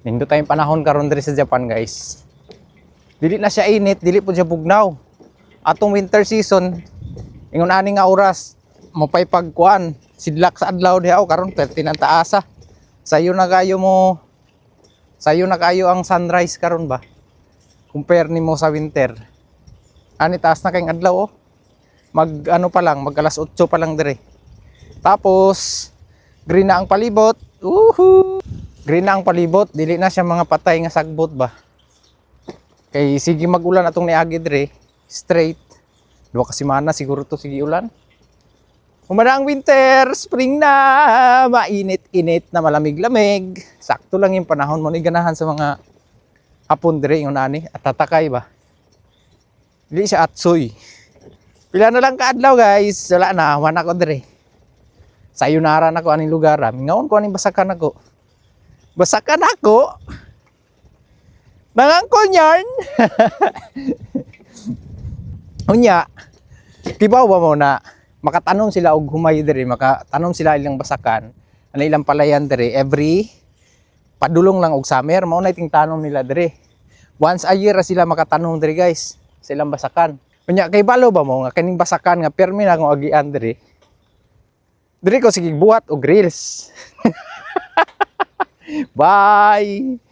Nindot tayong panahon karon diri sa Japan, guys. Dili na siya init, dili po siya bugnaw. Atong winter season, ingon ani nga oras, mapay pagkuan, sidlak sa adlaw diha, oh, karon perti ng taasa. Sayo na kayo mo, sayo na kayo ang sunrise karon ba? Compare nimo sa winter. Ani taas na kayong adlaw, oh. Mag ano pa lang, mag alas 8 pa lang dire. Tapos green na ang palibot. Uhu! Green na ang palibot, dili na siya mga patay nga sagbot ba. Kay sige magulan atong niagi dire, straight. 2 ka semana siguro to sige ulan. Humana ang winter, spring na, mainit-init na malamig-lamig. Sakto lang yung panahon mo ni ganahan sa mga Hapon dire ingon ani at tatakay ba. Dili siya atsoy. Pila na lang kaadlaw, guys, wala na, wala ko dire. Sayonara na ko aning lugar. Mingaon ko aning basakan ako. Basakan ako. Nangangkol yarn. Unya, kibaw ba mo na makatanom sila og humay diri, makatanom sila ilang basakan, ano ilang palayan diri every padulong lang og summer, mao na iting tanom nila diri. Once a year ra sila makatanom diri, guys, sa ilang basakan. Unya, kay balo ba mo nga kining basakan nga permi na akong agian diri. Diri ko sige buhat og reels. Bye.